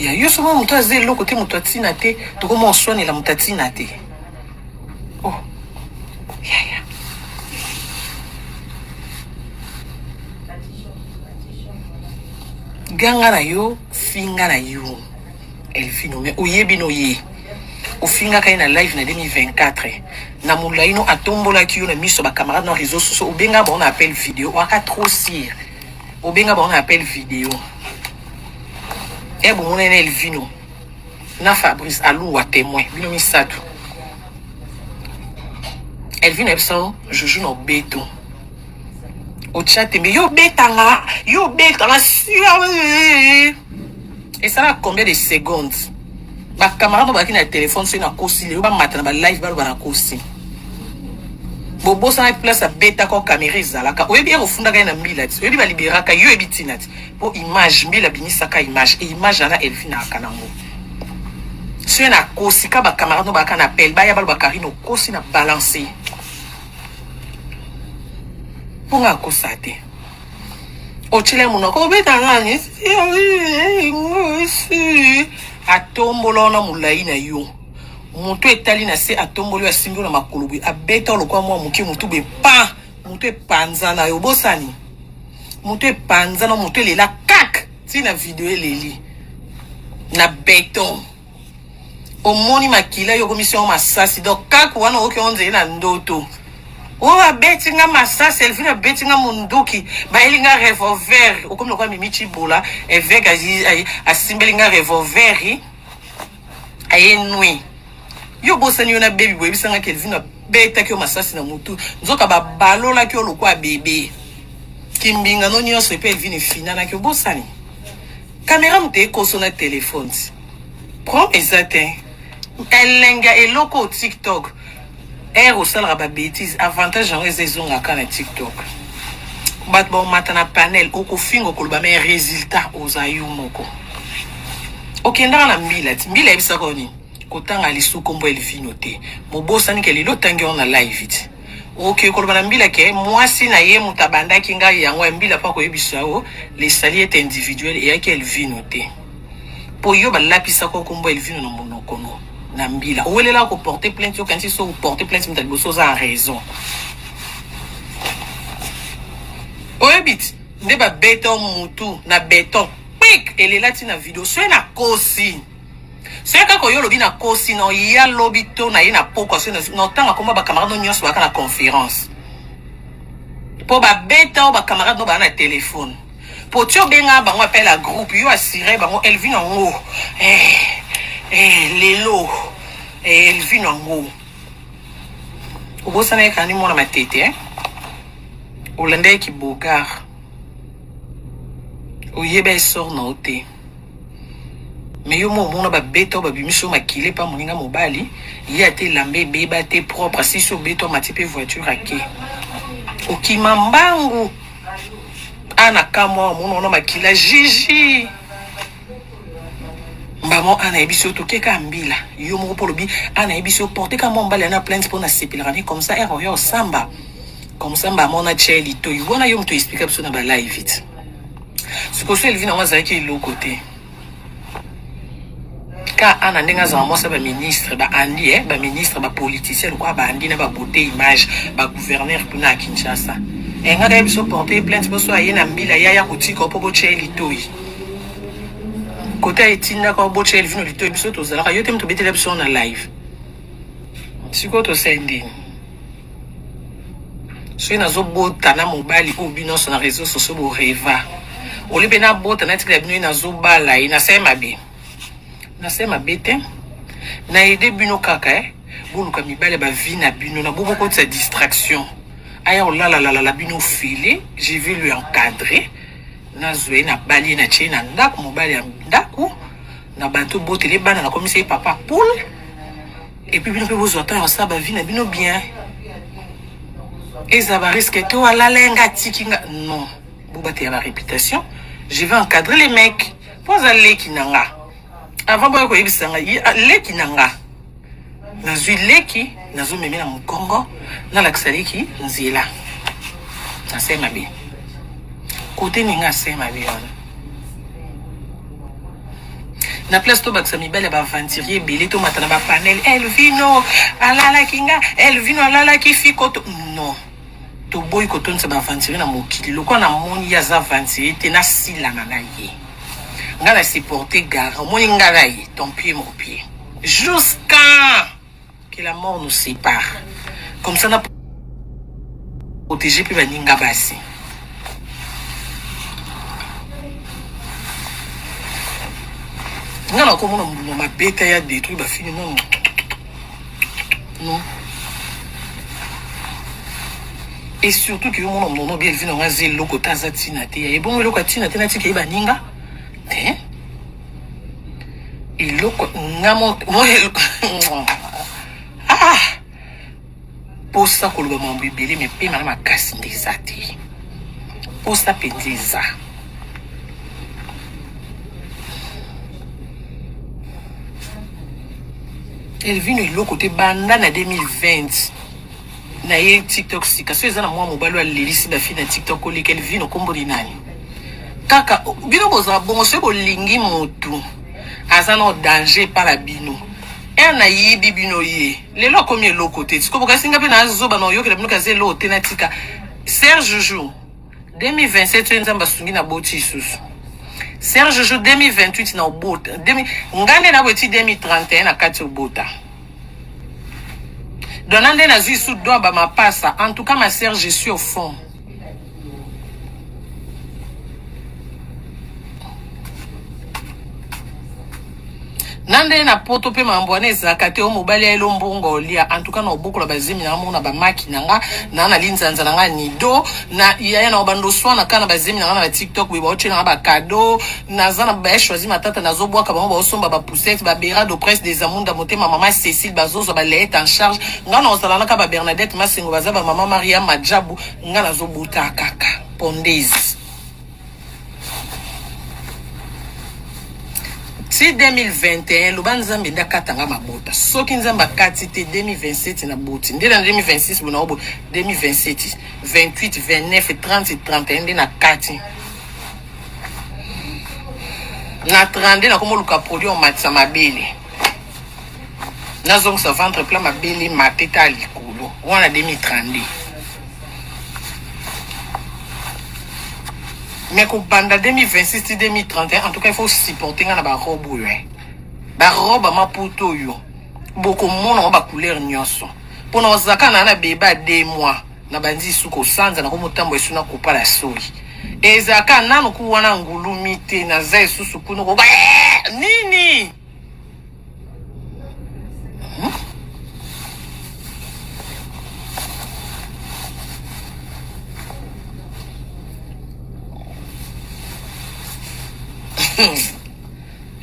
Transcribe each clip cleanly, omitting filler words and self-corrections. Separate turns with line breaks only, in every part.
Ya yo soki moto aza eloko te, moto atina te, tokoma oswanela moto atina te. Oh. Yaya. Ganga na yo, finga na yo. Elvino, mais oyebi no ye. Ofingaka ye na live na 2024. Na molai no atombolaki yo na miso ba camarades na réseaux sociaux, obenga bango na appel vidéo, waka trop sire. Obenga bango na appel vidéo. Eh bomona na Elvino na Fabrice Aluwa témoin bino misato. Elvino ayebisa Juju na obeto. Otya tembe yo obetanga yo obetanga esala combien de secondes ba camarades bazalaki na telefone soki nakosi lelo bamata na ba live baloba nakosi bobosana place abetaka kamera ezalaka oyebi ye kofundaka ye na mbila ti oyebi baliberaka yo oyebi ntina ti mpo image mbila abimisaka image e image wana elvina aka nango soki nakosi ka ba camarades no bayaka na appel baya baloba karine okosi na balance mpo nga akosa te otyela monoko obeta nani atombola wana molai na yo moto etali na se atomboli oyo asimbi yo na makolo boye abeta lokola mwa moke motu boye pa moto epanzana yo obosani moto epanzana moto elela kak ntina video eleli na beton omoni makila yo okomisi yango masasi donc kaka wana oyoki yango nzeli na ndoto oyo abeti nga masasi elvine abeti nga monduki bayeli nga revolver okomi lokola mimi cibola eveke asimbeli nga revolver aye nui yo obosani yo na bebi boyebisa nga kelvin abetaki yo masasi na motu nzoka babalolaki yo lokola bebe kimbinga no nyonso epe elvine efinanaki obosani Camera moto ekoso na telephone ti. Prom eza te. Elengi ya eloko TikTok. Air osalaka ba bêtises, avantage yango eza ezongaka na TikTok. Bato baomata na panel, okofinga okoloba mais résultat oza yo moko. Okendaka na mbila ti. Mbila ayebisaka yo nini? Kotanga lisu kombo Elvino te. Mobosani ke lelo otangi yango na live ti. Oke koloba na mbila ke mwasi na ye moto abandaki ngai yango ya mbila mpo akoyebisa yo le salut est individuel eyaki Elvino te. Po yo balapisaka yo kombo Elvino na monoko no na mbila. Owelelaka ko porter plainte yo kanisi so porter plainte moto ya liboso oza en raison. Oyebi ti nde babeta yo mutu na beton pik elela ti na video soki nakosi. Soki kaka oyo olobi na kosi na oya lobi to na ye na pokwa soki na otanga komba ba camarade no nyonso baka na conference po babeta o ba camarade no baa na telefone po ti obenga bango appel à groupe yo assuré bango Elvin yango eh, eh, lelo eh, Elvin yango obosana ye kani mwana matete eh? olandaki kibogar oyeba esor na yo te Mais yo mo omona ba beta oyo babimisi yo makila epa moninga mobali ye ata elamba ebeba te propre asisi obeta omati mpe voiture ake okima mbangu ana kamwa omona ona makila jiji mbamo ana yebisi yo tokeka mbila yo moko mpo olobi ana yebisi yo porte ka mwa mobali ana plainte mpo nasepelaka ne comme ça ere oyo osamba comme ça mbamo na tia litoi wana yo moto explika biso na ba live it sikoyo so elvin yango azalaki eloko te ka ana ndenge azala mwasi ya baministre baandi eh, baministre bapoliticien lokola baandi na babote image bagouverneur kuna ya kinshasa engaka ye biso porte plainte mpo so aye na mbila ye aya kotika mpo botya ye litoi kote etindaka botya elvino litoi biso tozalaka yo te moto obetela biso na live sikoyo tosali ndeni soki nazobota na mobali oyo bino nyonso na réseau sociaux boreva olie mpe nabota natikela bino ye nazobala ye nasali mabe nasali mabe te na aide bino kaka eh? boluka mibali ya bavi na bino na bobokotisa distraction aya olalalalala bino file je vais lui encadrer nazwa ye nabali ye natie ye na ndako mobali ya ndako na bato botele bana nakomisa ye papa poule Et puis bino pe bozwa temps ya kosala ba vie na bino bien. Eza ba risque te alala ye nga atiki nga non. Bobatela ba réputation. Je vais encadrer les mecs. Po aza leki na nga. Avant boya koyebisa nga leki na nga. Nazwi leki nazomeme na mokongo nalakisa leki nzela. Nasali mabe. Kote ninga asali mabe wana. Na place tobakisa mibali ya ba aventurier ebele tomata na ba panel Elvino alalaki nga Elvino alalaki fikoto non toboyi kotondisa ba aventurier na mokili lokola namoni ye aza aventurier te nasilana na ye nga na supporte gara omoni nga na ye ton pied mon pied jusqu'à que la mort nous sépare comme ça na protéger mpe baninga basi nga nakomona mbuma mabe te ya détruit bafini non non et surtout ke yo mona monono bi elvi nanga aza eloko te aza ntina te ya ebongo eloko ya ntina te natika ye baninga te eloko nga mo ah posa koloba mambo ebele me pema na makasi nde eza te posa mpenza eza elvino eloko te banda na 2020 na ye tiktok sika so eza na mwa mobali oyo alelisi bafi na tiktok koleka elvino nkombo ni nani kaka bino bozala bongo soki bolingi motu aza na danger epa na bino ere nayibi bino ye lelo akomi eloko te sikoyo bokasi nga mpe nazoba na oyokela bino kaza eloko te natika serge jour 2027 oyo nzambe asungi na boti lisusu serge jour 2028 na obota nga nde naboti 2031 na kati obota dona nde nazwi su doa bamapasa en tout cas ma sœur je suis au fond na nde na poto mpe makambo wana ezalaka te o mobali ya elo mbongo olia en tout cas na obokola bazemi na mona bamaki na nga na na linzanza na nga nido na yaya na obanda oswana kaka na bazemi na nga na ba tiktok boye baotyela nga bakado naza na ba choisi matata nazobwaka bango baosomba bapoussette baberado presse des amunda motema mama cécile bazozwa baleete en charge nga na ozala naka ba bernadette masengo baza ba mama maria majabu nga nazobota kaka pondezi ti 2021 loba nzambe nde akata nga mabota soki nzambe akati te 2027 na boti nde na 2026 bona obo 2027 28 29 30 31 nde na kati na 32 nakomoluka produit omatisa mabele nazongisa ventre plat mabele mateta ya likolo wana 2032 mais kobanda 2026 ti 2031 en tout cas il faut supporter nga na barobe oyo eh. barobe ya maputa oyo bokomona ngo bacouleur nyonso mpo na ozalaka na na bebe ya 2 mois na bandi lisusu kosanza nakomotambo esu nakopala soyi ezalaka nanu ku wana ngulumi te naza esusu kuna koba eh, nini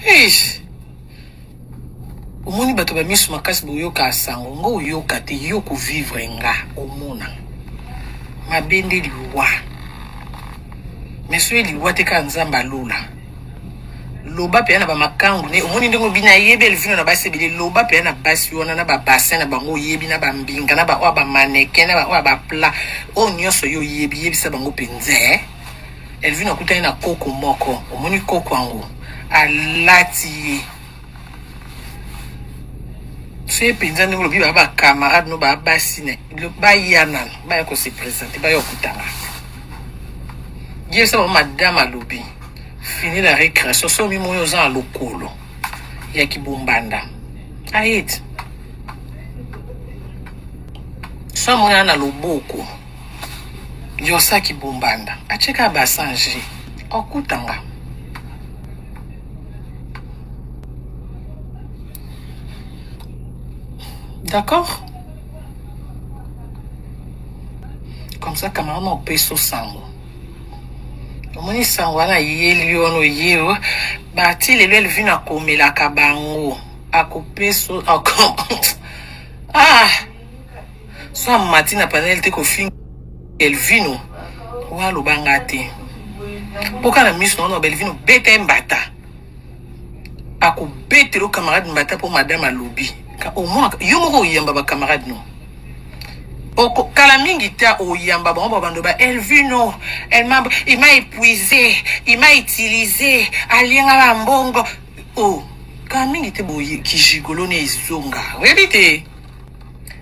Eish. Omoni bato ba misu makasi boyoka sango ngo oyoka te yo kovivre nga omona mabe nde liwa mais soki liwa te kaka nzambe alola loba mpenza na bamakangu ne omoni ndenge obina ayebi elvino na basi ebele loba mpenza na basi wana na babassin na bango oyebi na bambinga na baoyo bamaneke na baoyo bapla oyo nyonso yo oyebi yebisa bango mpenza eh? elvino akutani na koko moko omoni koko yango alati ye soki mpenza ndenge olobi baa bacamarade no baa basi na baya nano baya kose présente baya okutana yebisa bango madame alobi fini la récréation soki omimoni oza na lokolo ya kibombanda ayeti so amoni na loboko yosa kibombanda atyeka basange okutanga D'accord Comme ça, camarade, on peut se sango. omoni sango wana ayeli yo wana oye yo bati lelo elvino akomelaka bango akopeso ah so amati na panel te kofinga elvino oyo aloba nga te mpo kaka na miso na wana belvino beta ye mbata akobetela camarade mbata mpo madame alobi omonaka yo moko oyamba bacamarade no oko kala mingi te oyamba bango babando ba elvino elle m'a il m'a épuisé il m'a utilisé alienga bambongo oh. Kala mingi te boye kijigolo ne ezonga. Oyebi te?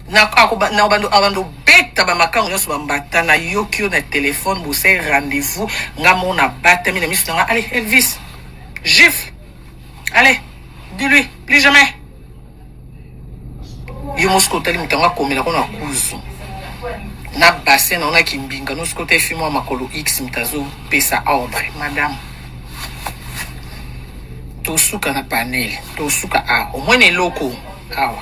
Na na bando abando beta ba makango nyonso ba mbata na yoki yo na telefone bosali rendez-vous nga mona batami na miso na nga allez Elvis gifle allez dis-lui plus jamais yo mosiko otali moto yango akomela ko na kuzu na bassin na ona kimbinga no siko te fimo ya makolo x moto azopesa ordre madame tosuka na panel tosuka awa omoi na eloko awa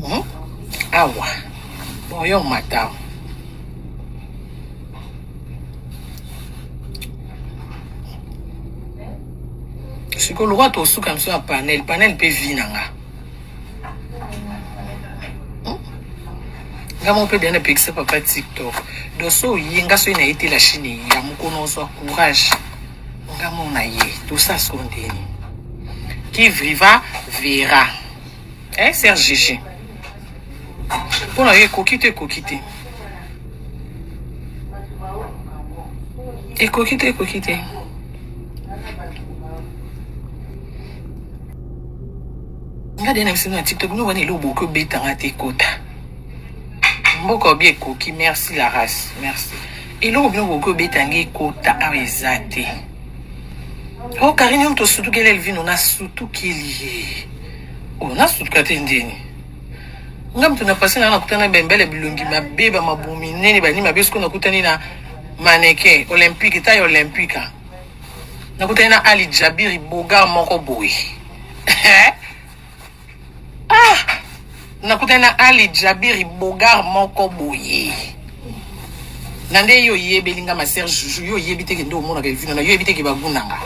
hmm? Awa bon yo omata sikoyo lokola tosuka biso na panel panel mpe vi na nga hmm? Nga moko mpe deya napekisa papa tiktok donc so oye nga soki naye te la chine eya mokolo ozwa courage nga moko na ye tosala sikoyo ndeni qui viva verra. Eh, Serge Gigi. Mpo na yo ekoki te ekoki te. Ekoki te ekoki te. Nga de na biso na TikTok no wana eloko bokoki obeta nga te ekota. Mboka obi ekoki merci la race merci. Eloko bino bokoki obeta nga ekota awa eza te. Oh Karine yo moto osutukeli Elvino nasutukeli ye. Oh nasutuka te ndeni. Nga moto na pasi na nakutana bembele bilongi mabe ba mabumu minene bani mabe siko nakutani na mannequin olympique taille olympique. Nakutani na Ali Jabiri bogar moko boye. Ah! Nakutani na Ali Jabiri bogar moko boye. Na nde yo oyebeli nga ma sœur Juju, yo oyebi te ke nde omonaka Elvino na yo oyebi te ke baguna nga.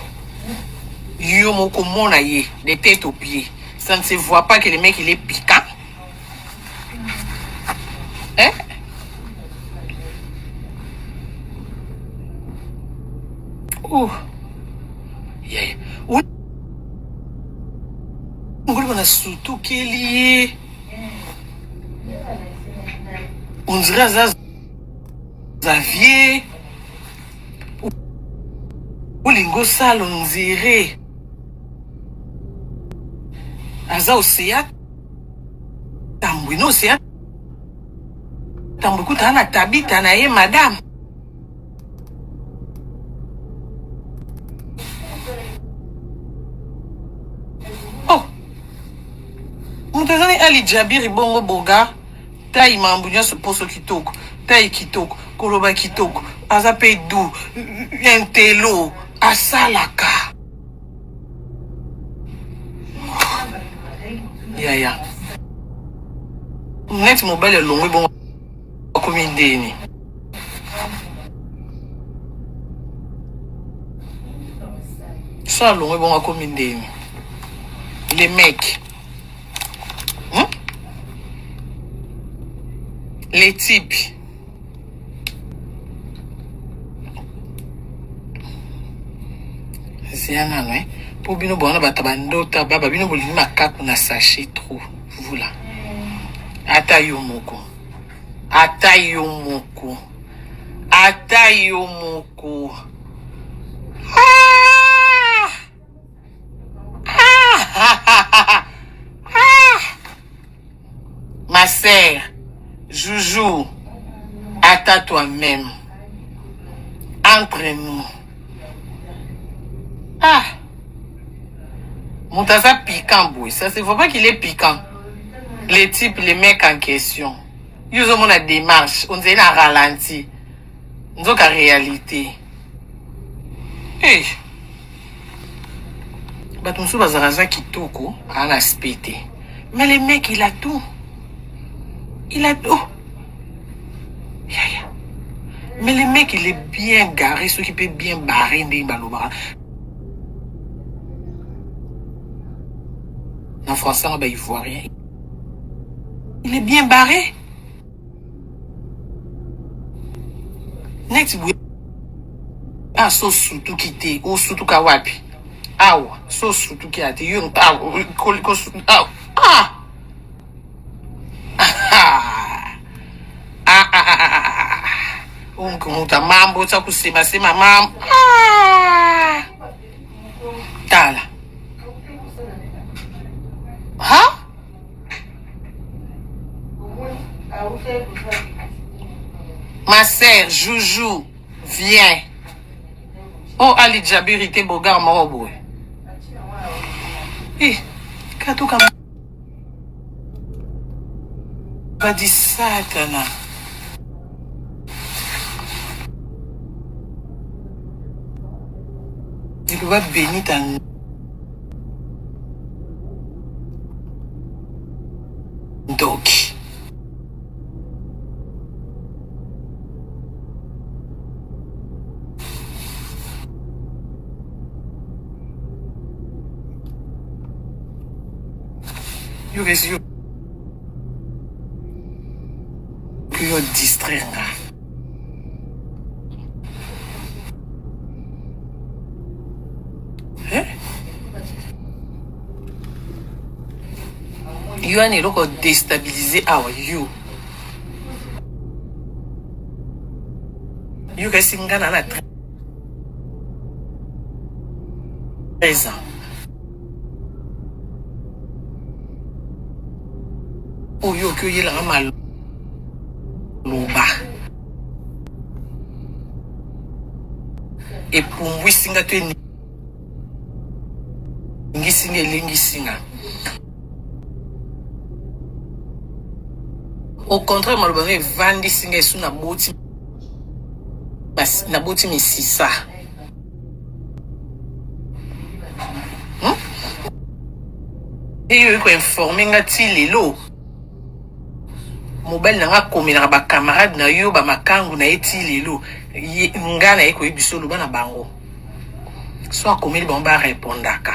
Yo moko mona ye de tête aux pieds. Ça ne se voit pas que le mec il est piquant. Hein? Oh. Yeah. yeah. Ngolo na sutukeli ye. On dirait aza Xavier. Olingo osala on dirait aza Océan Tambwe no Océan Tambwe kuta na Tabita na ye madame. Oh moto azali Ali Jabiri bongo boga tai mambo nyonso poso kitoko tai kitoko koloba kitoko aza mpe du intelo asalaka yaya neti mobali alongwe bongo akomi ndeni so alongwe bongo akomi ndeni les mecs hmm? Les types zeya nano eh? mpo bino bona bato bandota baba bino bolingi makaku na sachet trop vula ata yo moko Ata yo moko. Ata yo moko. Ah! Ah! Ah! Ma sœur, Joujou, ata toi-même. Entre nous. Ah! Moto aza piquant boye. Ça se voit pas qu'il est piquant. Les types, les mecs en question. Yo ozomona démarche, on dirait na ralenti. Nzoka réalité. Hey. Bato mosusu bazalaka aza kitoko, aza na aspect te. Mais le mec, il a tout. Il a tout. Yaya. Mais le mec, il est bien garé, ce qui peut bien barrer, ndenge balobaka. Na français, ba ivoirien. Il est bien barré. Neti boye ah so sutuki te osutuka wapi awa so sutuki ate yo ah ah ah ah ah ah ah ah. Moto mambo tsa kusemasema mambo. Ah! Tala. Ha? Ma sœur, Joujou, viens. Oh, Ali Jabiri, te bogar moko boye. Eh, katuka badi satana. Liloba benita ndoki. Yo kasi yo yo distraire nga. Eh? Yo wana eloko destabiliser awa yo. Yo kasi nga na na 13 ans. Oyo oki oyelanga maloba epumbwisi nga to eningisi nga elengisi nga au contraire maloba nga evandisi nga esu naboti naboti misisa hmm? Eyo eko informe nga ti lelo mobali na nga akomelaka ba camarade na yo ba makangu na ye ti lelo nga na ye koyebisa oloba na bango so akomeli bango ba repondaka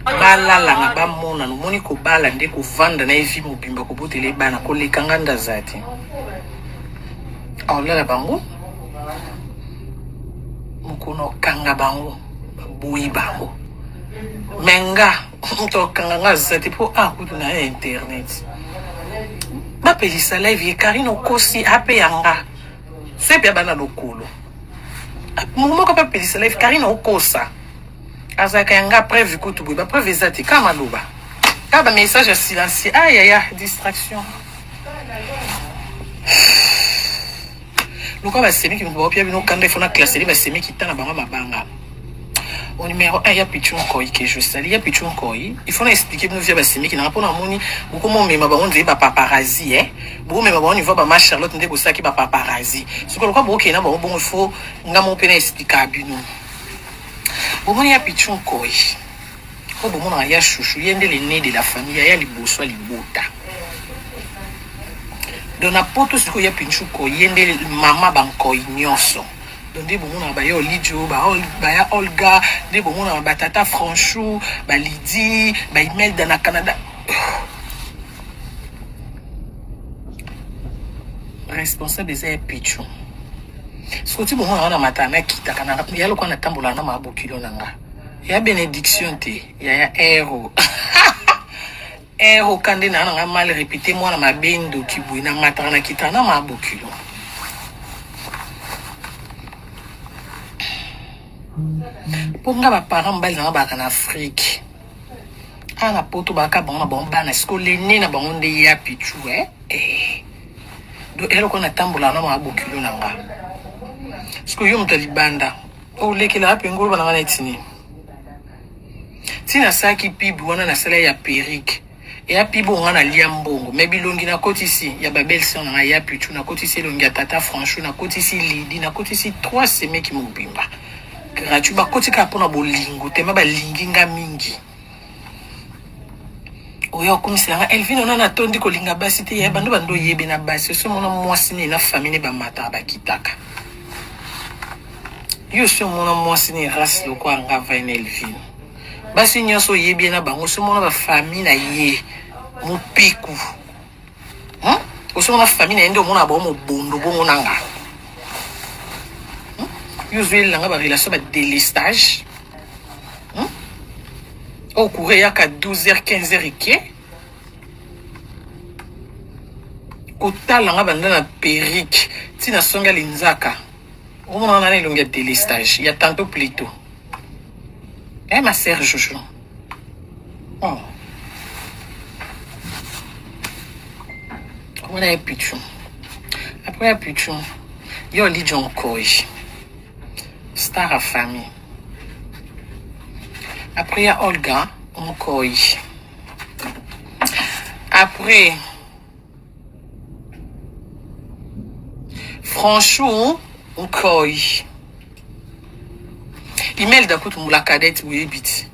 balalana bamonana omoni kobala nde kovanda na ye vie mobimba kobotela ye bana koleka nga nde aza te aolala bango mokolo okanga bango baboyi bango me nga moto akanga nga aza te mpo a kutu na ye internet bapelisa live ye karine okosi ape ya nga sepe ya bana lokolo moko mpe apelisa live karine okosa azalaka ya nga preuve kutu boye bapreuve eza te kaka maloba kaka bamessage ya silencieux ayaya distraction Luka ba semiki moto baopia bino kanda ifo na classe ba semiki ta na bango mabanga. Au numéro 1 ya Pichu Nkoyi que je salue ya Pichu Nkoyi il faut na expliquer bino via ba semiki na pona moni boko mema bango nzee ba paparazzi eh boko mema bango niveau ba ma Charlotte nde bosaki ba paparazzi siko loka boke na bango bongo il faut nga mo pe na expliquer bino bomoni ya Pichu Nkoyi Oyo bomonaka ya chouchou ye nde l'aine de la famille yaya liboso ya libota donc na poto sikoyo ya pinchuko ye nde mama bankoi nyonso donc nde bomonaka baya olidio baya olga nde bomonaka batata franchou balidi baimelda na canada responsable eza ya pichu sikoyo ti bomonaka na matana nakitaka ya lokola natambolaka na mabokilo na nga Ya benediction te yaya ero ero kande na nga mal répété mwana mabe ndoki boye na mataka na kita na mabokilo mpo nga baparent mobali na nga baka na afrique awa na poto baka bango na bango bana siko lene na bango nde ya pichu eh? Eh. do eloko natambolaka na mabokilo na nga siko yo moto ya libanda Olekela wapi ngoloba na nga neti nini? Ti nasalaki pub wana nasala ya perruque eya pub oyo nga nalia mbongo mais bilongi nakotisi ya ba belle sœur na nga ya pichu nakotisi elongi ya tata franchou nakotisi lidi nakotisi trois semeki mobimba gratuit bakoti kaka mpona bolingo tema balingi nga mingi oyo akumisela nga elvino nana atondi kolinga basi te ya bando bando oyebi na basi osi omona mwasi nini na famille ne bamataka bakitaka yo osi omona mwasi nini race lokola nga vai na elvino basi nyonso oyebi ye na bango osi omona bafamille na ye mopiku hmm? osi omona famille na ye nde omona bango mobondo bongo na nga hmm? yo ozweli na nga barelation badelestage hmm? oyo courant eyaka 12 h 15 h eke kotala nga banda na perruque ti Ti na songe ya linzaka. Okomona wana na elongi ya delestage ya tantôt plutôt. Eh ma sœur Jojo. Oh. Wana ya Pichu. Après ya Pichu, yo Lijon Nkoy. Star à famille. Après ya Olga Nkoy. Après Franchou Nkoy. Imelda kutu mula cadette boyebi ti.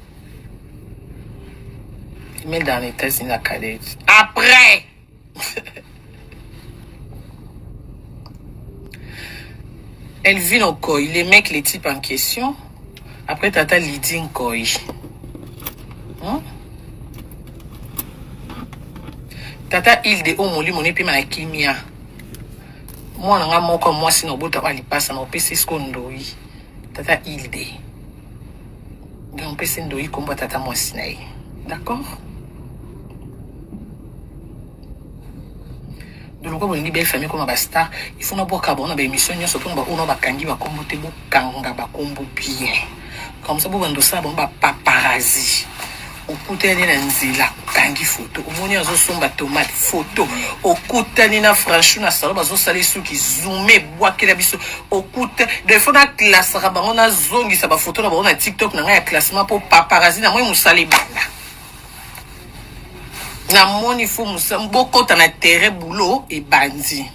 Imelda na États-Unis na cadette. Après Elvin Nkoy, les mecs, les types en question. Après Tata Lydie Nkoy. Tata Hilde oyo molimo ne epema na kimia. Mwana nga moko mwasi na obota oyo alipasa na opesi siko ndoi. Tata Hilde. Donc opesi ndoi kombo ya tata mwasi na ye. D'accord? Donc lokola bolingi belle famille koma ba star, il faut nabwaka bango na ba émission nyonso mpona ba oyo na bakangi bakombo te bokanga bakombo bien. Comme ça bobanda osala bango ba paparazzi. Okutani na nzela okangi photo, omoni azosomba tomate photo, okutani na Franchou na salon bazosala suki zoome bwakela biso okuta. Donc il faut na classaka bango nazongisa ba photo na bango na TikTok na ngai ya classement mpo paparazzi na moi mosala ebanda. Namoni fo bokota na terrain boulot ebandi.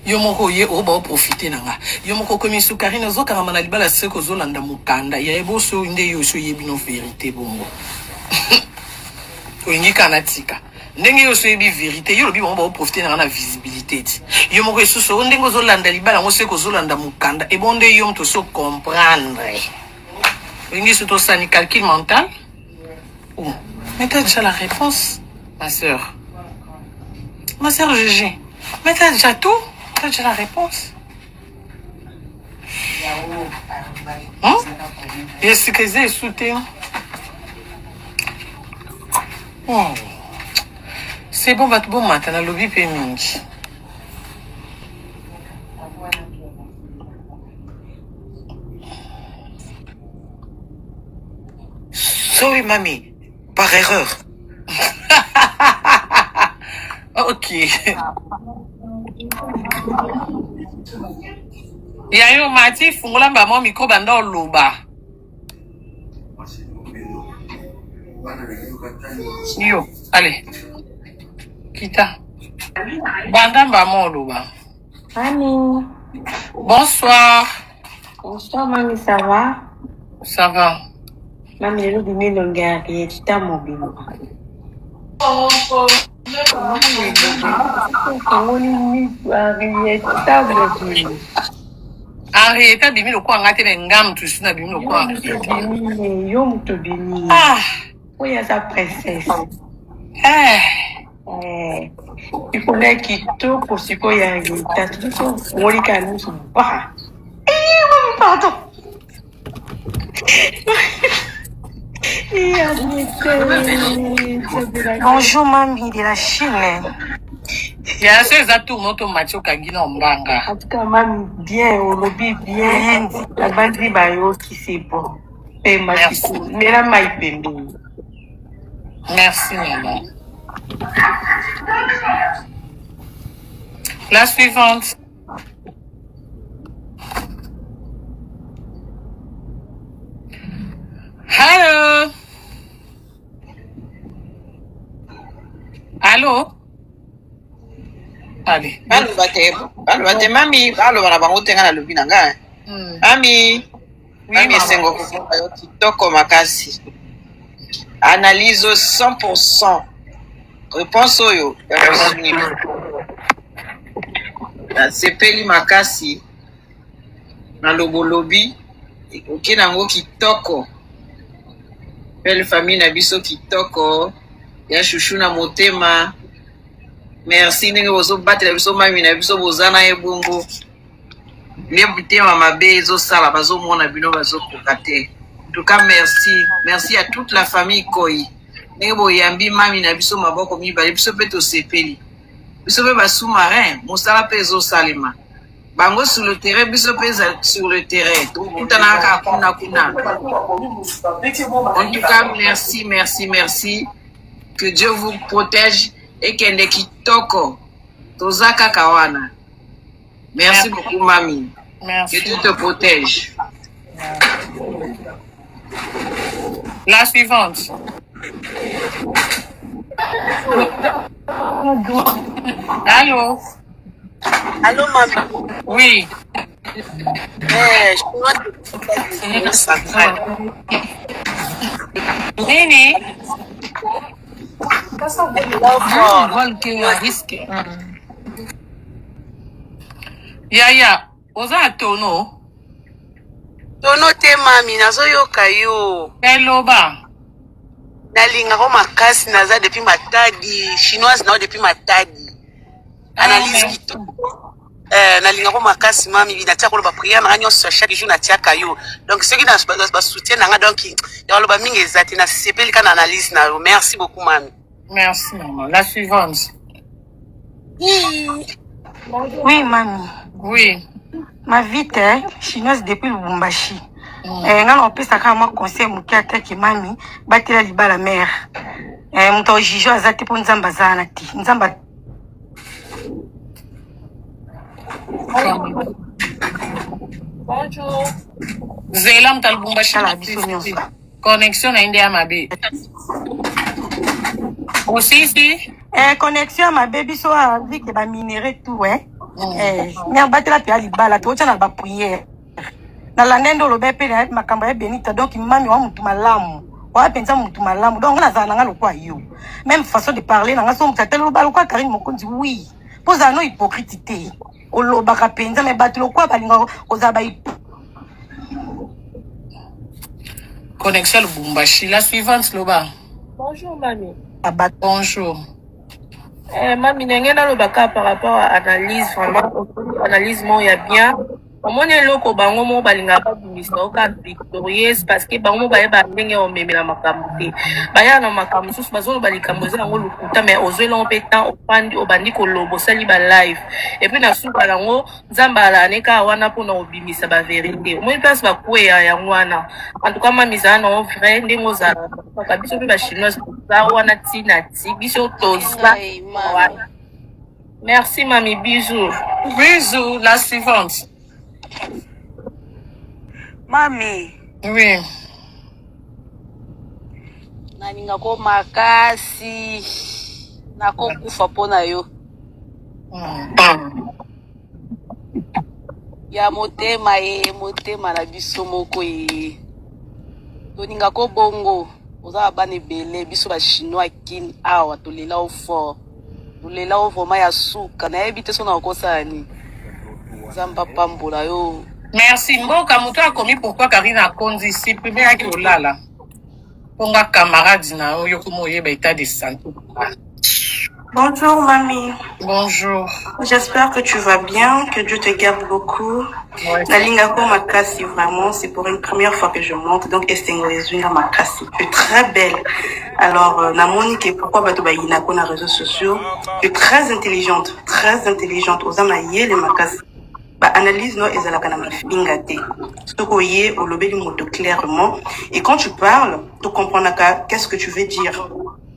Yo moko oye oyo baoprofite na nga yo moko okomi su Karine ozokangama na libala seke ozolanda mokanda ya eboso nde yo osi oyebi no verité bongo olingi kaka natika ndenge yo osi oyebi verité yo olobi bango baoprofite na nga na visibilité ti yo moko esusu oyo ndenge ozolanda libala yango seke ozolanda mokanda ebo nde yo moto osi ocomprendre olingi su tosani calcul mental. Oh, mais t'as déjà la réponse, ma soeur. Ma soeur Gégé, mais t'as déjà tout? T'as déjà la réponse? Hein? Esika eza esu te. Oh. C'est bon, bato bomata nalobi mpe mingi.
Sorry mami, par erreur.
Ok. Ya yo Mati fungola mbama micro banda oloba. Yo, allez. Kita. Banda mbama oloba.
Mami.
Bonsoir.
Bonsoir mami, ça va?
Ça va.
Mami, lelo bimi elongi ya Rieta mobimba. Okangoli misu Henrietta mobimba.
Henrietta bimi lokola nga te me nga mutu lisusu na bimi lokola Henrietta.
Bimi yo mutu bimi.
Ah.
Oyo aza princesse.
Eh.
Eh, likolo kitoko sikoyo ya Henrietta. Soki ofungoli kaka misu ba. Eh, mami pardon. Eh, Henrietta.
Bonjour mami de la Chine.
Ya so eza tour no to mati okangi na mbanga.
En tout cas, mami, bien, olobi bien. La bandi bayoki, c'est bon. Pema
Merci.
sikoyo. Mela mai pembeni.
Merci maman. La suivante. Hello. Allô? Allez.
Baloba te, baloba te mami, baloba na bango te nga nalobi na nga. Mami,
Oui,
mami
maman.
esengo komona yo kitoko makasi. Analyse oyo 100%. Réponse oyo ya kozwi. Nasepeli makasi na lobolobi oke nango kitoko. Belle famille na biso kitoko ya chouchou na motema. Merci ndenge bozobatela biso mami na biso boza na ye bongo. Nde motema mabe ezosala bazomona bino bazokoka te. En tout cas merci, merci à toute la famille Koi. Ndenge boyambi mami na biso maboko mibale, biso pe tosepeli. Biso pe ba sous marin, mosala pe ezosalema. Bango sur le terrain, biso pe sur le terrain. Tokutanaka kaka kuna kuna. En tout cas, merci, merci, merci. Que Dieu vous protège. Ekende kitoko. Toza kaka wana. Merci beaucoup, mami.
Merci.
Que Dieu te protège.
La suivante. Allô?
Allô, mami.
Oui.
Eh, je centrale.
Nini? Yaya, oza na tono?
Tono te mami, nazoyoka yo.
Eloba.
Nalingako makasi, naza depuis Matadi, chinoise nao depuis Matadi. Analyse kitoko. Eh, nalingako makasi mami, natia koloba prière nanga nyonso chaque jour natiaka yo. Donc soki na ba soutien nanga donc ya koloba mingi eza te, nasepeli kaka na analyse na yo. Merci beaucoup mami.
Merci maman. La suivante.
Oui, mami.
Oui.
Ma vite, eh, chinoise depuis Lubumbashi. Eh, nga na opesaka mwa conseil moke ataki mami batela libala mare eh, moto ajuge aza te mpo nzambe aza wana te nzambe
Bonjour. Zela moto ya Lubumbashi.
Tala biso nyonso.
Connexion na ye nde ya mabe. Osisi?
Eh, connexion ya mabe biso awa vike ba minerais tout eh. Eh, mère batela mpe ya libala totya na ba prière nalanda nde oloba mpe na makambo ya benita donc mami wa mutu malamu wa mpenza mutu malamu donc nga nazala na nga lokola yo même façon de parler na nga so moto atali oloba lokola Karine Mokonzi oui mpo ozala no hypocrite te olobaka mpenza me bato lokola balingaka kozala ba
Connexion Lubumbashi. La suivante, Loba.
Bonjour, mamie.
Bonjour.
Eh, mami, ndenge nalobaka par rapport à analyse, vraiment, analyse moko ya bien. Omoni eloko bango moko balingaka babimisa oka victorieuse parce que bango moko bayeba ndenge ya komemela makambo te. Bayaka na makambo mosusu bazoloba likambo eza yango lokuta mais ozweli yango mpe temps ofandi obandi koloba osali ba live et puis na suka yango Nzambe alala ne kaka wana mpona kobimisa ba verite. Omoni place bakweya yango wana. En tout cas mami zala na yo vrai ndenge ozalaka kaka biso mpe ba chinoise toza wana ti na ti biso toza wana. Merci mami bisous.
Bisous, la suivante.
Mami.
Oui.
Nalingako makasi nakokufa mpo na yo. Ya motema ye motema na biso moko ye toninga ko bongo oza na bana ebele biso ba chinois kin awa tolela o fort tolela o vraiment ya suka nayebi te so na okosala nini nzambe apambola yo.
Merci mboka moto akomi pourquoi Karine akonzi supprime yaki olala mpo nga camarade na yo yo komi oyeba état de santé.
Bonjour mamie.
Bonjour.
J'espère que tu vas bien, que Dieu te garde beaucoup.
Ouais.
Nalingako makasi vraiment, c'est pour une première fois que je monte, donc esengo ezwinga makasi. Tu es très belle. Alors euh, namoni que pourquoi bato bayinako na réseaux sociaux, tu es très intelligente, très intelligente. Oza mayele makasi. Ba analyse no ezalaka na mafinga te. Soki oye olobeli moto clairement et quand tu parles, tu comprenaka qu'est-ce que tu veux dire.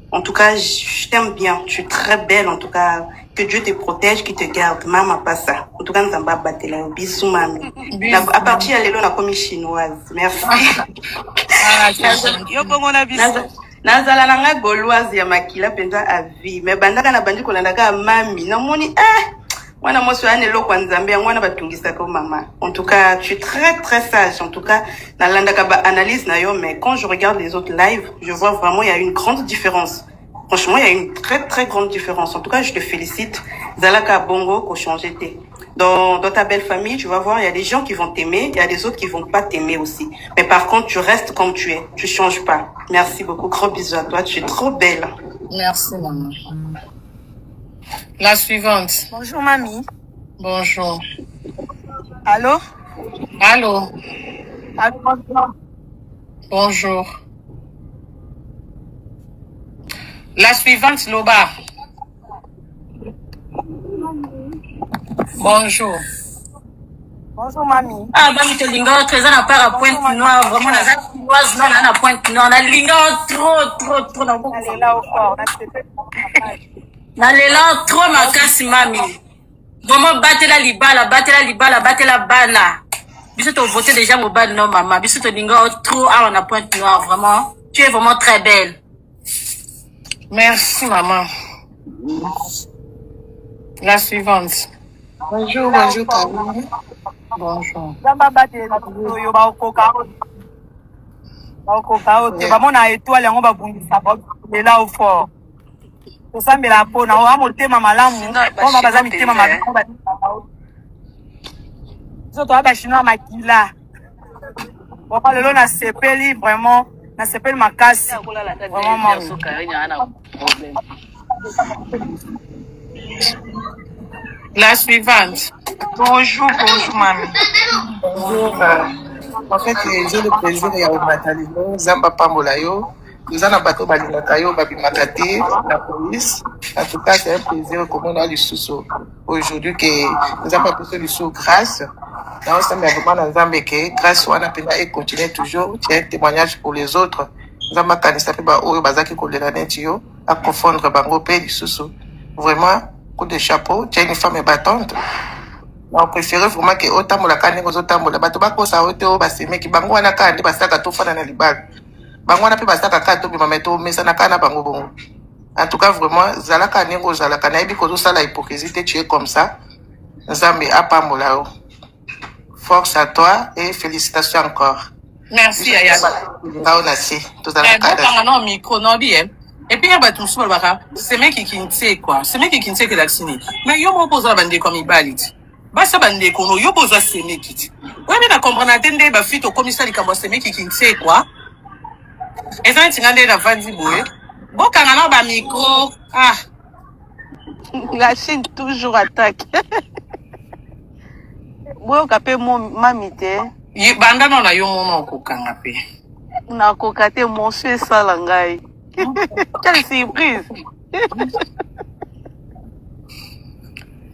En tout cas, je t'aime bien. Tu es très belle. En tout cas, que Dieu te protège, qu'il te garde. Mama, pas ça. En tout cas, Nzambe abatela yo. Bisous, mami.
Bisous.
À partir ya lelo, nakomi chinoise. Merci.
Ah,
Yo bongo na biso.
Nazala na nga gauloise ya makila mpenza à vie. Mais bandaka na bandi kolanda kaka mami. Namoni, eh, mwana mwasi oyo ana eloko ya Nzambe yango wana batungisaka yo mama. En tout cas, tu es très très sage. En tout cas, nalandaka ba analyse na yo, mais quand je regarde les autres lives, je vois vraiment il y a une grande différence. Franchement, il y a une très très grande différence. En tout cas, je te félicite. Zalaka bongo ko changer te. Dans ta belle famille, tu vas voir, il y a des gens qui vont t'aimer, il y a des autres qui vont pas t'aimer aussi. Mais par contre, tu restes comme tu es. Tu changes pas. Merci beaucoup. Gros bisous à toi. Tu es trop belle.
Merci, maman. La suivante.
Bonjour, mamie.
Bonjour.
Allô?
Allô?
Allô, bonjour.
Bonjour. La suivante loba. Bonjour.
Bonjour mami.
Ah mami tolinga yo trop eza na part ya pointe noire vraiment naza chinoise non na na pointe noire nalinga yo trop trop trop na
Nalela yo fort, nasepeli
nalela yo trop makasi mami vraiment batela libala batela libala batela bana biso tovote déjà mobali no mama biso tolinga yo trop awa na pointe noire vraiment tu es vraiment très belle
Merci maman. La suivante.
Bonjour, bonjour Karine.
Bonjour.
Nzambe abatela oyo bakoka bakoka oyo te bamona etoile yango babundisa lela o fort tosambela mpona oya motema malamu oma baza mitema mabe biso toya bachinois makila Papa lelo nasepeli vraiment nasepeli makasi vraiment mami.
La suivante.
Bonjour, bonjour mami.
Bonjour. En fait, j'ai le plaisir ya komata lelo Nzambe apambola yo. Toza na bato balingaka yo babimaka te na police. En tout cas, c'est un plaisir komona lisusu aujourd'hui que Nzambe apesi lisusu grâce. Naosambela vraiment na Nzambe ke grâce wana mpenza econtinue toujours. Tu es un témoignage pour les autres. Nzambe akanisa mpe baoyo bazalaki kolela neti yo, aconfondre bango mpe lisusu. Vraiment, coup de chapeau, tu es une femme battante. Na préféré vraiment ke otambola kaka ndenge ozotambola bato bakosa yo te oyo basemeki bango wana kaka nde basalaka tofanda na libala bango wana mpe basalaka kaka tobima me tomesana kaka na bango bongo en tout cas vraiment zala kaka ndenge ozalaka nayebi kozosala hypocrisie te tu es comme ça nzambe apambola yo force à toi et félicitations encore
Merci yaya.
ngao na se tozalaka
Eh,
kaka na
bokanga na micro na bi eh. Et puis bato mosusu balobaka semeki kinsekwa semeki kinsekwa elakisi nini mais yo moko oza na bandeko ya mibali ti basi ya bandeko no yo mpo ozwa semeki ti oyebi na comprendre te nde bafi tokomisa likambo ya semeki kinsekwa eza neti nga nde navandi boye bokanga na bamicro ah
La Chine toujours attaque. Boyoka pe mami te.
Ye, banda nao na yo mona okokanga pe.
Nakoka te monsieur esala ngai. Quelle surprise.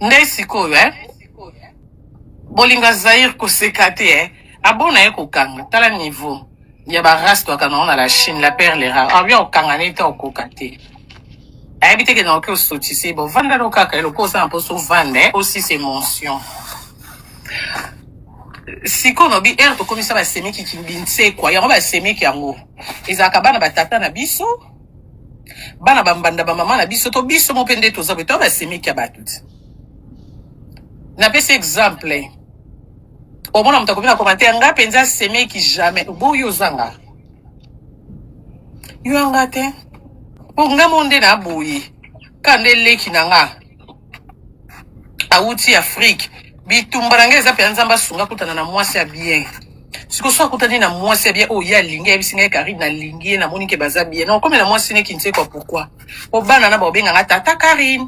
Nde sikoyo eh? Bolinga Zaire koseka te eh? Abona ye kokanga tala niveau ya ba race toaka nango na la Chine la perle rare abia okanga ne te okoka te ayebi te ke naoki osotise bo vanda no kaka eloko oza na mposa ovanda eh, osisa émotion sikoyo nobi ere tokomisa basemeki binsekwa yango basemeki yango ezalaka bana batata na biso bana bambanda bamama na biso to biso mo mpe nde toza boye to basemeki ya bato ti napesi exemple omona moto akomi na commentaire nga mpenza semeki jamais boyo ozanga yo yanga te mpo nga mo nde na boye ka nde leki na nga awuti afrique bitumba na ngai eza mpenza nzambe asunga akutana na mwasi ya bien sikoyo so akutani na mwasi ya bien oyo ye alingi ayebisi ngai karine nalingi ye namoni ke baza bien na okomi na mwasi ne kinsekwa pourkui po bana na baobenga nga tata karine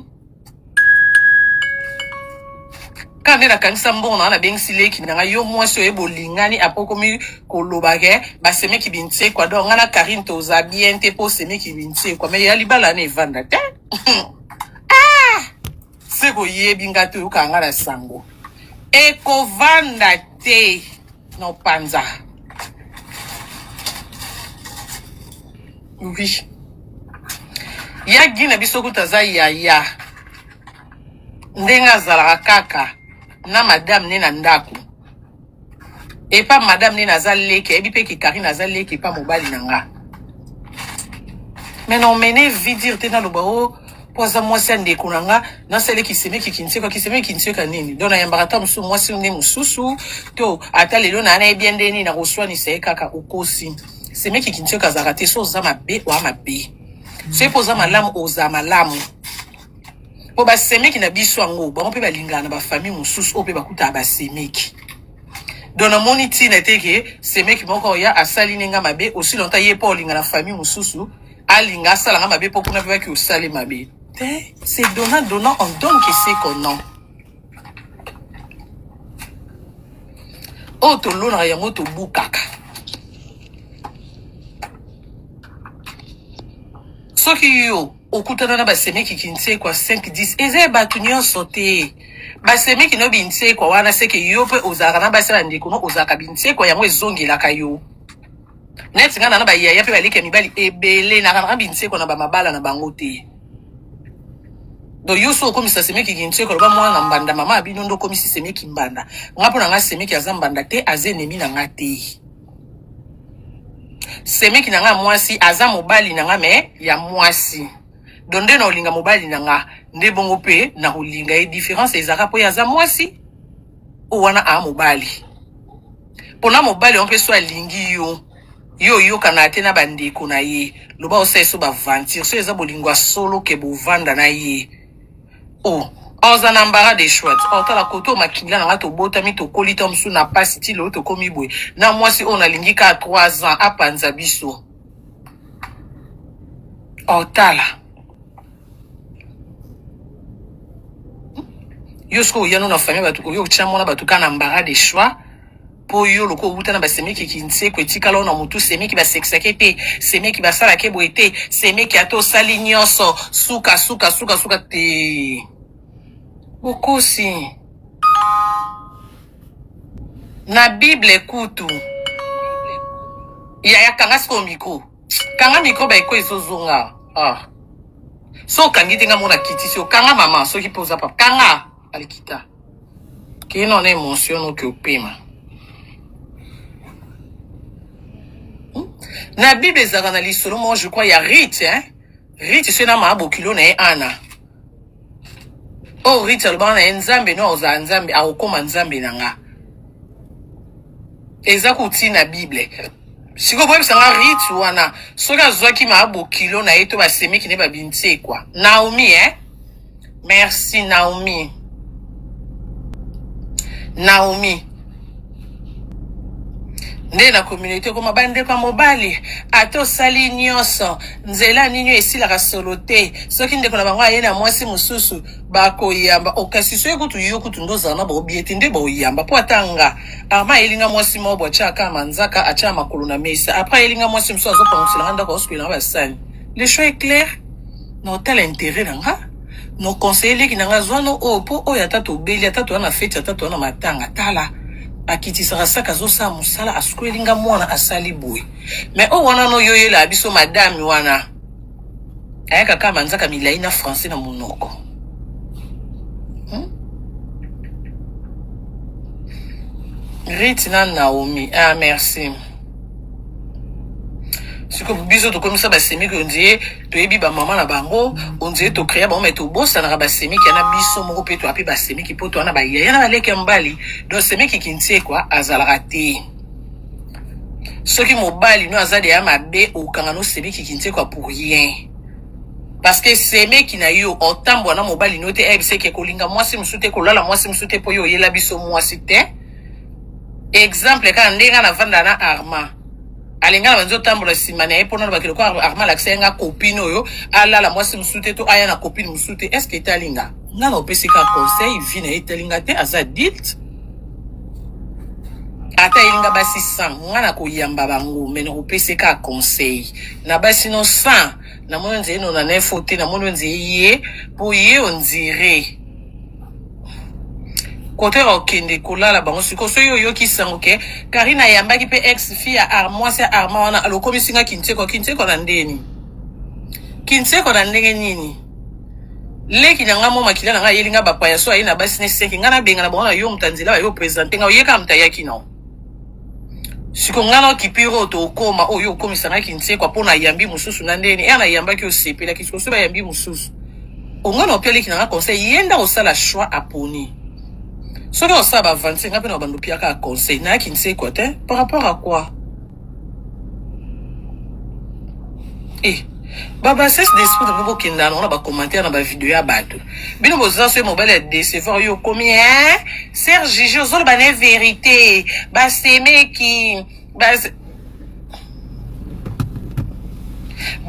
kaka nde nakangisa mbongo na nga nabengisi leki na ngai yo mwasi oye bolingani apres okomi koloba ke basemeki binsekwa donc ngai na karine toza bien te mpo osemeki binsekwa mai ya libala wana evanda te ah! se koyebi ngai te oyokaka ngai na sango ekovanda te na opanza oui ya gi na biso kutu aza yaya ndenge azalaka kaka na madame ne na ndako epa madame ne naza leki ayebi mpe ke karine aza leki epa mobali na nga mais non mene vie dire te naloba o oh, mpo aza mwasi ya ndeko na nga nasali kisemeki kinseka kisemeki kinseka nini donc nayambaka ata mosusu mwasi nde mosusu to ata lelo na nayebi ye nde nini nakoswanisa ye kaka okosi semeki kinseka azalaka te so oza mabe oa mabe soki mpo oza malamu oza malamu mpo basemeki na biso yango bango mpe balingaka na bafamille mosusu oyo mpe bakutaka basemeki donc namoni ntina te ke semeki moko oya asali ne nga mabe aussi longtemps ye mpo olinga na famille mosusu alinga asala nga mabe mpo kuna mpe baki osali mabe te c'est donnant donnant on donne que c'est qu'on a oyo tolonaka yango tobukaka soki yo. Okutana na basemeki kinsekwa 5 10 eza ya bato nyonso te. Basemeki no binsekwa wana seke yo mpe ozalaka na basi ya bandeko no ozalaka binsekwa yango ezongelaka yo. Neti nga na na bayaya mpe baleki ya mibali ebele nakanaka binsekwa na bamabala na bango te. Donc yo so okomisa semeki kinsekwa loba mwana mbanda mama ya bino nde okomisi semeki mbanda. Nga mpo na nga semeki aza mbanda te aza enemi na nga te. Semeki na nga mwasi aza mobali na nga me ya mwasi. Donc nde na olinga mobali na nga nde bongo mpe na kolinga ye différence ezalaka mpo ye aza mwasi oyo wana aa mobali. Mpona mobali yango mpe so alingi yo yo oyokana te na bandeko na ye loba osala so baventure so eza bolingo ya solo ke bovanda na ye o oza na embarras de choix otala kote oyo makila na nga tobotami tokoli ta mosusu na pasi ti lelo tokomi boye na mwasi oyo nalingi kaka 3 ans apanza biso otala yo soki oya no na famille bato oyo otya mwana bato kaka na embarras de choix mpo yo lokola owuta na basemeki kinsekwa etikala na motu semeki basekisaki te semeki basalaki boye te semeki ata osali nyonso suka suka suka suka te bokosi na bible kutu yaya kanga sikoyo mikro kanga mikro baeko ezozonga ah. So okangi te nga mona kitisi okanga mama soki mpe oza papa kanga alikita kino na emotion noki opema hmm? Na bible ezalaka na lisolo moko je crois ya Rite hein? Rite soki na maa bokilo na ye ana oyo oh, Rite alobaka na ye nzambe no akozala nzambe akokoma nzambe na nga eza kouti na bible sikoyo boyebisa nga Rite wana soki azwaki maa bokilo na ye to basemeki ne babinsekwa Naomi eh? Merci Naomi. Naomi. Nde na communauté koma bandeko ya mobali ata osali nyonso nzela nini oyo esilaka solo te soki ndeko na bango aye na mwasi mosusu bakoyamba okasi soki kutu yo kutu nde ozala na baobie te nde baoyamba mpo ata nga arma ayelinga mwasi moko bo atyaka manzaka atyaka makolo na mesa apres ayelinga mwasi mosusu azopangusela nga ndako azosukolela nga basani le choix est clair na otala interet na nga no conseiller leki na nga zwa no oyo mpo oyo ata tobeli ata toya na feti ata toya na matanga tala akitisaka saka azosala mosala asukweli nga mwana asali boye mais oyo wana no yoyela biso madame wana ayaka kaka manzaka milai na français na monoko hmm? Rite na Naomi ah merci sikoyo biso tokomisa basemiki ondie toyebi bamama na bango ondie tokrea bango me tobosanaka basemiki yana biso moko mpe toya mpe basemiki mpo toya na bayaya na baleki ya mobali donc semeki kintiekwa azalaka te soki mobali no aza deya mabe okanga no semeki kintiekwa pour rien parce que semeki na yo otambwa na mobali no te ayebiseke kolinga mwasi mosusu te kolala mwasi mosusu te mpo yo oyela biso mwasi te exemple kaka ndenge navanda na Arma alinga na banzi otambola nsima na ye mpo nalobaki lokola Arma alakisa ye nga copine oyo alala mwasi mosusu te to aya na copine mosusu te est ce que etali nga nga na opesi ka conseil vie na ye etali nga te aza adulte ata elinga basi 100 nga na koyamba bango me nakopesi ka conseil na basi no 100 namoni onzeye no na nefo te namoni onzeye ye mpo ye ondire kote okende kolala bango sikoyo soki oyoki sango ke Karine ayambaki mpe ex fille ya ar mwasi ya Arma wana alokomisi nga kintseko kintseko na ndeni kintseko na ndenge nini leki na nga mo makila na nga ayeli nga bapaya so aye na basi ne seki nga nabengana bango na yo moto ya nzela bayo presente nga oyeka moto ayaki nao siko nga na okipire oyo tokoma oyo okomisa nga kinsekwa mpo nayambi mosusu na ndeni ere nayambaki osepelaki siko so bayambi mosusu onga na opialeki na nga conseil ye nda osala choix aponi soki osala bavanse nga mpe na bando opiaka ya conseil naya kinsekwa te par rapport à quoi eh ba bassesse d'esprit na bokenda na ba commentaire na ba video ya bato bino boza so mobali ya décevoir yo okomi hein Serge Gigi ozoloba na vérité basemeki bas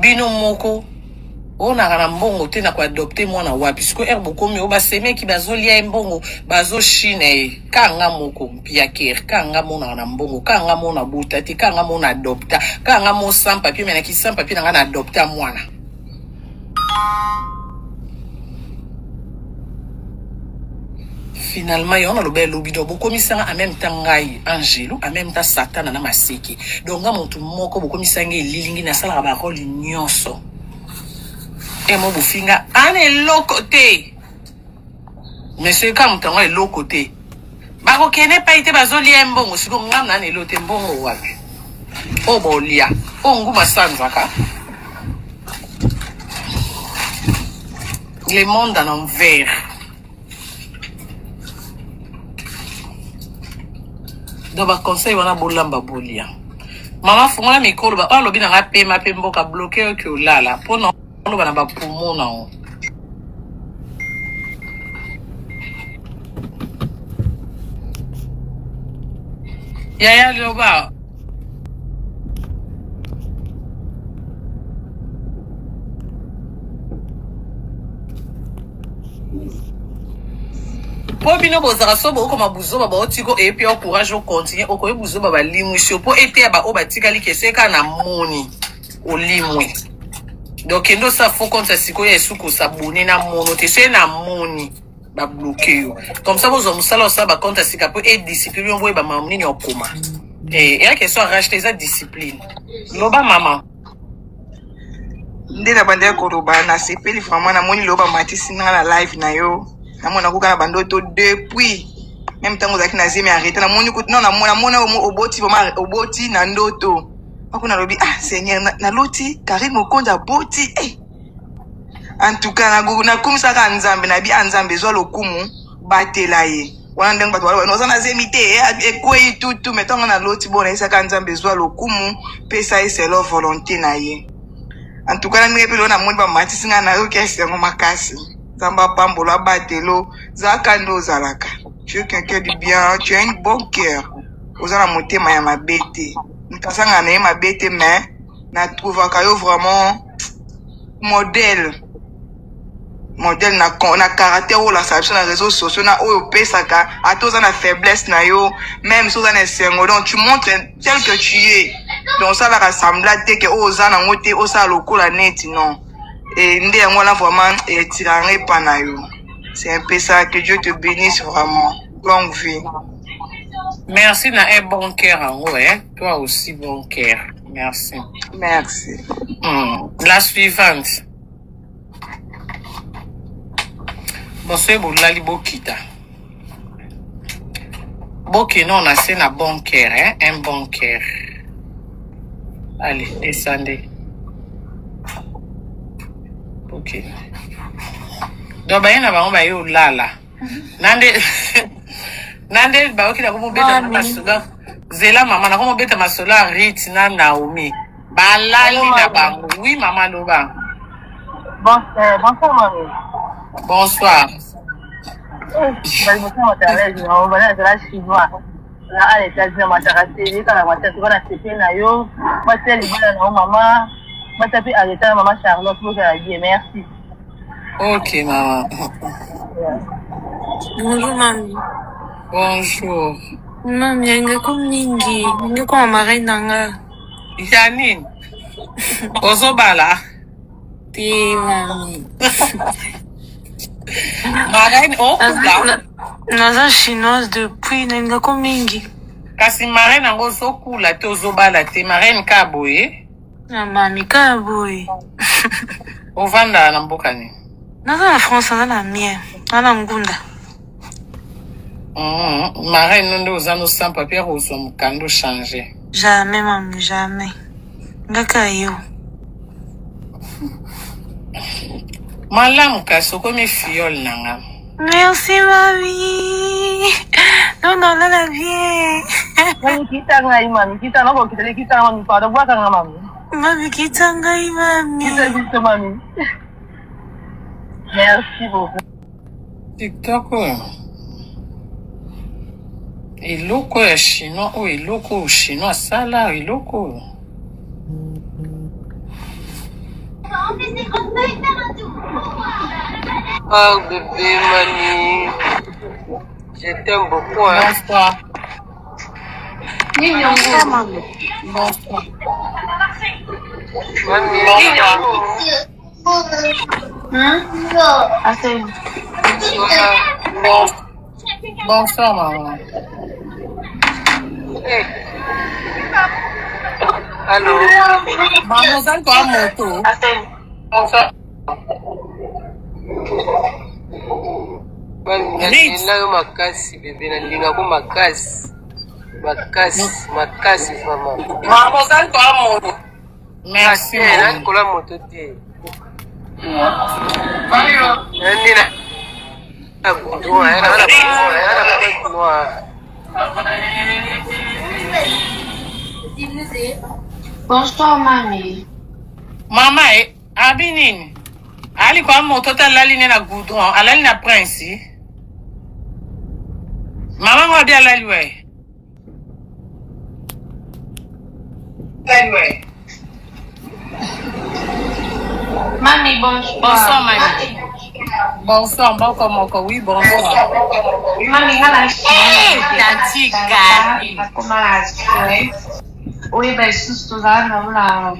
bino moko onaka na mbongo te na koadopte mwana wapi sikoyo ere bokomi oyo basemeki bazolia ye mbongo bazoshina ye ka nga moko mpiaker ka nga monaka na mbongo ka nga mona bota te ka nga mona adopta ka nga mo sans papier me naki sans papier na nga na adopta mwana. Finalement yango naloba elobi donc bokomisanga en même temps ngai angelo en même temps satana na maseke donc nga motu moko bokomisanga elilingi nasalaka barole nyonso emo bofinga ana eloko te monsieur ka moto yango eloko te bakokende epai te bazolia ye mbongo siko nga na na elo te mbongo wapi oyo bolia oyo nguma sanzaka le monde en envers donc baconseil wana bolamba bolia mama fungola mikolo oyo alobi na nga pema mpe mboka bloke oyo ke olala mpo na oloba na bapumo na yo yaya loba mpo bino bozalaka so bokoma buzoba baotiko eyepi yo courage ocontinue okoyi buzoba balimwisi yo mpo eteya baoyo batikali kese kaka na moni olimwe donc kende osala faux compte ya sikoyo ya esuki osabone na mono te soki na moni babloke yo comme ça bozwa mosala osala bacompte ya sika mpo ediscipline yo boyeba makambo nini okoma eh, eya question ya rage te eza discipline loba mama
nde na bandaki koloba nasepeli vraiment namoni lelo bamatisi nga na live na yo namona koka na bandoto depuis meme ntango ozalaki na zemi arrete namoni non namona oboti vraiment oboti na ndoto moko nalobi ah seigneur naloti karine mokonzi aboti eh. en tout cas nakumisaka nzambe nayebi a ah, nzambe ezwa lokumu batela ye wana ndenge bato baloba oza na zemi te eh, ekwei tutu me ntango naloti bo nayebisaka nzambe ezwa lokumu pesa ye selo volonté na ye en tout cas na ndenge mpe lelo namoni bamatisi ngai nayoki esengo makasi nzambe apambolo abatelo zalaka nde ozalaka tu es quelqu'un du bien tu as une bon cœur oza na motema ya mabe te moto azangaka na ye mabe te mais na trouvaka yo vraiment modèle modèle na, na caractère oyo olakisaka biso na réseau sociaux na oyo opesaka ata oza na faiblesse na yo même so oza na esengo donc tu montres tel que tu es donc osalaka sembla te ke oyo oza nango te osala lokola neti non e nde yango wana vraiment etiraka nga epa na yo c'est un peu ça que dieu te bénisse vraiment longue vie
Merci na un bon cœur yango eh. Toi aussi bon cœur. Merci.
Merci.
La suivante. Bon soki bolali bokita. Bokende on na se na bon cœur hein, un bon cœur. Allez, descendez. Bokende. Donc baye na bango baye olala. Nande nande bayoki nakomobeta na masolo zela mama nakomobeta masolo ya Ruth na Naomi balali na bango oui mama loba
Bon, bonsoir, mami.
Bonsoir.
Chinois. Na ala États-Unis mataka te yeka na mataka toka na sepe na yo batia libala na yo mama batia mpe areta na mama Charlotte bozala bien merci.
Ok maman.
Bonjour mami.
Bonjour.
Mami alingako mingi, alingi koma marraine na nga.
Ya nini? Ozobala?
Te mami.
Marraine okula?
Naza chinoise depuis nalingako mingi.
Kasi marraine yango ozokula te ozobala te marraine ka boye?
Na mami kaka boye.
Ovanda na mboka nini?
Naza na France, naza na Amiens, naza na Ngunda.
Marraine no nde oza no sans papier ozwa mokanda ochange.
Jamais mami, jamais. Nga kaka yo.
Malamu kasi okomi fiole na nga.
Merci mami. Non non lala bien.
Mami kita ngai mami kita nako kita kita mami pardon bwaka nga mami.
Mami kita ngai mami.
Kita biso mami. Merci beaucoup.
TikTok oyo eloko ya chinois oyo eloko oyo chinois asala eloko oyo
Ah, bébé Mani, je t'aime beaucoup. Hein.
Bonsoir.
Bonsoir, maman.
Bonsoir.
Mami,
Bonsoir.
Hmm? Asem.
Bon, bonsoir maman.
Eh. Allô?
Maman ozali koya moto.
Asem.
Bonsoir. Nalinga yo makasi bebe, nalingako makasi makasi makasi vraiment.
Mama ozali koya moto. Merci.
Eh, na likolo ya moto te. Nani na na goudron, eh, na na na na pointe noire.
Bonsoir, mami.
Mama eh, abi nini? Ali kwa moto te alali ne na goudron, alali na prince. Mama ngo abi alali we.
Mami, bonsoir.
Bonsoir, mami. Bonsoir, moko moko. Oui, bonsoir.
Mami, nga na
Eh, tati Kari.
nakoma na Suède. Oyeba lisusu tozala nango na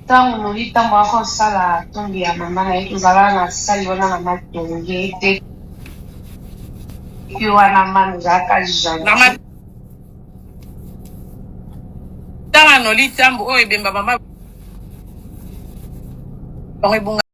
ntango noli ntango akosala ntongi ya mama na ye tozala na sali wana na matonge te Yo wana mami ozalaka
Na
gentil.
matanga noli tambo oyo ebemba mama bango ebunga.